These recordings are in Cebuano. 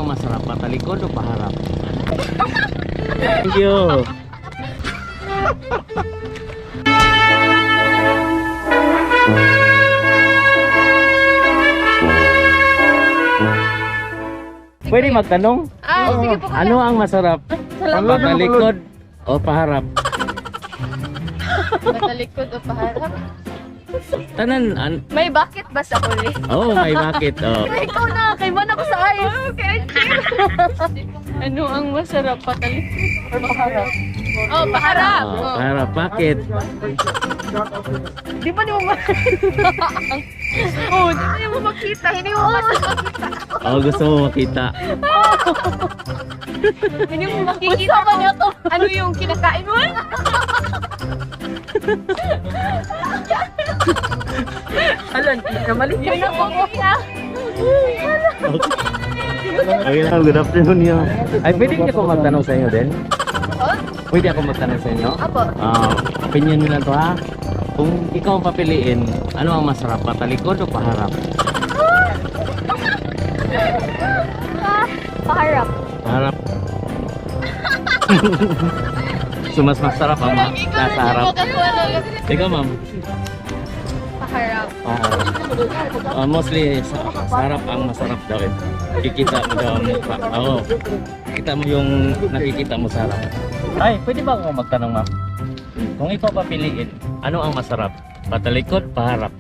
Ano ang masarap, patalikod o paharap? Thank you. Pwede magtanong? Ah, sige po, kuya. Ano ang masarap? Patalikod o paharap? Patalikod o paharap? Tanan, May bucket ba sa huli? oh, may bakit. Oh. Ikaw na, kay man ako sa ice. Okay. Ano ang masarap, patalikod or paharap? Oh, paharap. Oh, Oh. paharap, bakit? Di ba di mo Oh, di ba mo makita? Hindi mo makita. Oh, gusto mo makita. Hindi mo makikita kung ano yung kinakain mo. Alan, namali. Yun ang kuya. Okay lang, good afternoon niyo. Ay, pwede ako magtanong sa inyo din? Oh? Pwede ako magtanong sa inyo? Apo. Ah, opinion nyo lang to ha. Kung ikaw ang papiliin, ano ang masarap, patalikod o paharap? Paharap. Paharap. So mas masarap ang nasa harap. Ikaw, ma'am. Paharap. Ah, mostly sa harap ang masarap daw eh. Kikita mo daw ang mukha. Oo. Kita mo yung nakikita mo sa harap. Ay, pwede ba ako magtanong, ma'am? Kung ikaw papiliin, ano ang masarap? Patalikod, paharap?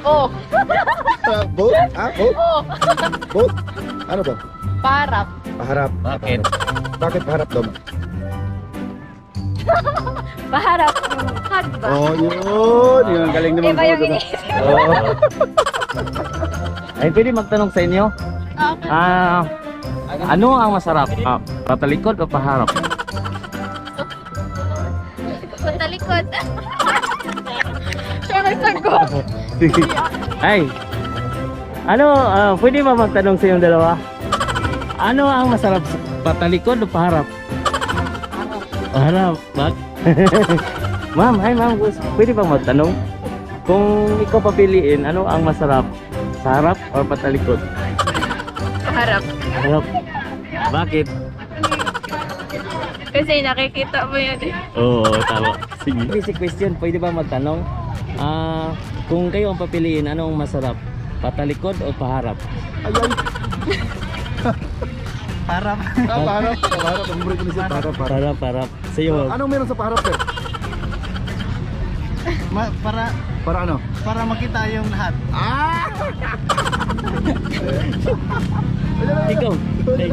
Oh, Both? Ah, both? oh. Both? Ano to? Paharap. Paharap. Bakit? Bakit paharap daw? Paharap. Hag ba? Oh, yun. Yun, galing naman Iba yung po. iniisip. Oo. Ay, pwede magtanong sa inyo? Okay. Ah, ano ang masarap? Ah, patalikod o paharap? Patalikod. Siya ang sagot. Ay, ano, pwede ba magtanong sa inyong dalawa? Ano ang masarap? Patalikod o paharap? Paharap. Bak? Ma'am, hi ma'am. Pwede bang magtanong? Kung ikaw papiliin, ano ang masarap? Sa harap or patalikod? Paharap. Harap. Bakit? Kasi nakikita mo yun eh. Oo, tama. Sige. Basic question, pwede ba magtanong? Ah, kung kayo ang papiliin, ano ang masarap? Patalikod o paharap? Ay, ay. Harap. Ah, paharap. Paharap. Ang break ni sir. Paharap, paharap. Paharap, paharap. Sa'yo, ma'am. Anong meron sa paharap, sir? Para Para ano? para makita yung lahat. Ah! Ikaw. Ay,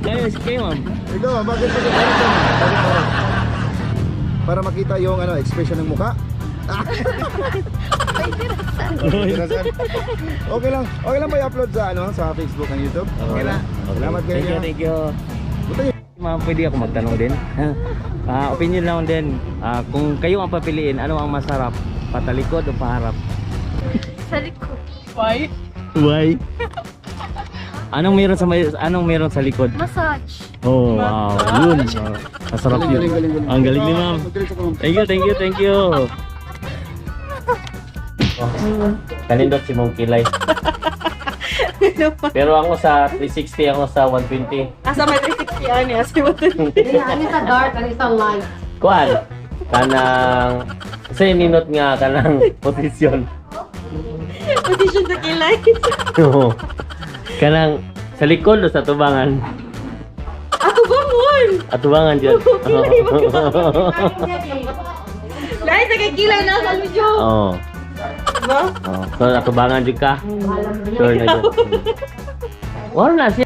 Kayo, kayo, ma'am. Ikaw, ah, bakit bakit paharap daw? Bakit paharap? Para makita yung ano, expression ng mukha. Tira, sir. Okay lang. Okay lang ba i-upload sa ano sa Facebook and YouTube? Okay lang. Salamat kayo. Thank you, thank you. Buti. Ma'am, pwede ako magtanong din? Ah, opinion lang din. Ah, kung kayo ang papiliin, ano ang masarap? Patalikod o paharap? Sa likod. Why? Why? Anong meron sa likod? Massage. Oh, wow. Yun. Masarap Galing, yun. galing, galing, galing. Ang galing ni ma'am. Magaling sa ma'am. Thank you, thank you, thank you. Oh, kanindot si Mong Kilay. Pero ako sa 360, ako sa 120. Asa may 360 ani, asa mo to. Ano sa dark, ano sa light. Kuan, kanang kasi ninot nga kanang posisyon. Position sa kilay. Oo. Kanang sa likod o sa tubangan? Ato ba mon? Atubangan dyan. Kilay ba Lahi sa kay kilay na sa medyo. Oo. Ba? Oo. So atubangan jud ka? Sure na jud. Wala na siya.